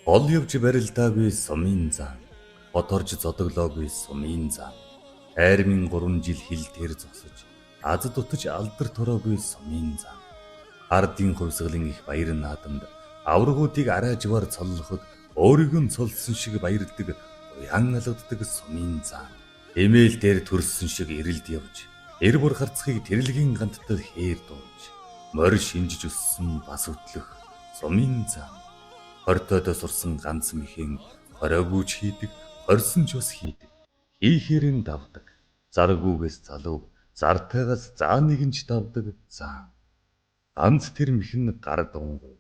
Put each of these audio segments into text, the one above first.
Ол явж барилдаагүй сумын зан, хот орж зодоглоогүй сумын зан, айрмын 3 жил хил дээр зогсож, аз дутаж алдар тороогүй сумын зан. Ардын хувьсгалын их баяр наадамд аваргуудыг араажвар цоллоход өөрийгөө нь цолсон шиг баярладаг, уян алгаддаг сумын зан. Эмээл дээр төрсөн шиг эрэлд явж, эр бур харцхыг тэрэлгийн ганттай хээр дууж, морь шинжиж өссөн бас өтлөх сумын зан. Хортойдоо сурсан ганц мэхэн хориогүйч хийдэг, хорьсон ч бас хийдэг. Хийхээр нь давдаг. Заргүйгээс залуу, зартайгаас заа нэгэн ч давдаг зан. Ганц тэр мэхэн гар дунгуй.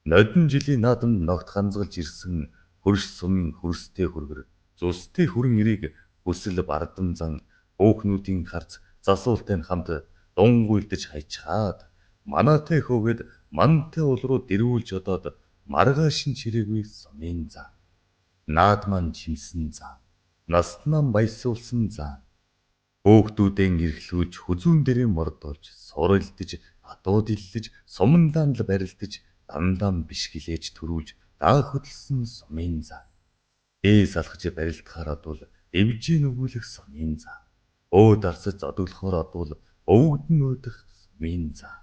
Нодон жилийн наадамд ногт ганцгалж ирсэн хөрш сумын хөрстэй хөргөр, зүстэй хүрэн эрийг хүсэл бардам зан хөөхнүүдийн харц засуултай нь хамт дунгуйлдаж хайчхаад манаатай хөөгээд мантай уул руу дэрвүүлж одоод маргааш нь чирээгүй сумын зан. Наад маань чимсэн зан. Наснаа баясуулсан зан. Хөөхтүүдэн эрхлүүлж хүзүүн дээрээ мордуулж суралдаж адууд иллэж сумандаан л барилдаж дандаа бишгэлээж төрүүлж даа хөдөлсөн сумын зан. Дээс алхаж барилдахаар одвол дэвжээ нүгүүлэх сумын зан. Өөд арсаж зодоглохоор одвол өвгдөн уудах сумын зан.